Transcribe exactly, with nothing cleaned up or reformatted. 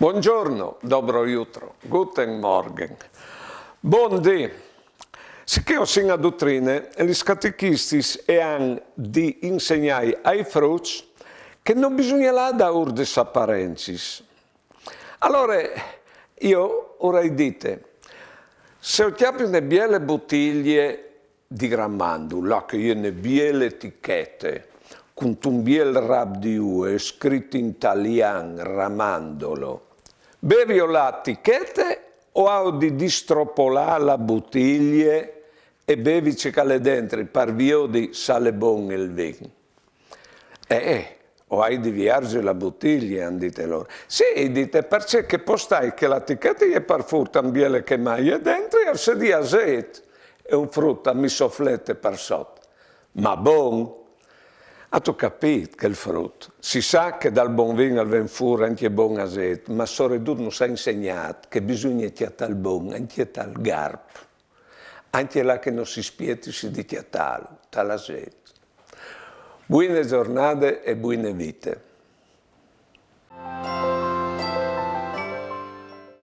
Buongiorno, dobro jutro, guten Morgen. Bon dì. Sicché o sin a dutrine, e lis catechistis e han di insegnai ai fruts che no bisugne lâ daûr des aparencis. Alore, jo o ai dite, se o cjapi une biele butilie di Gramandul, là che e je une biele etichete, cuntun biel rap di ue, scrit in talian, Ramandolo. Bevio la etichete o aio di distropolâ la butilie e bevi ce che al è dentri, par viodi se al è bon il vin? Eh, eh, o ai di vierzi la butilie, àn dite lôr. Sì, o ai dite, parcè che pò stâi che la etichete e je par fûr tant biele che mai e dentri al sedi azêt, e un frut al mi soflete par sot. Ma bon? Âstu capît che il frut? Si sa che dal bon vin al ven fûr ancje bon azêt, ma soredut nus à insegnât che bisugne cjatâ il bon ancje tal garp, ancje là che no si spietisi di cjatâlu, tal azêt. Buine zornade e buine vite.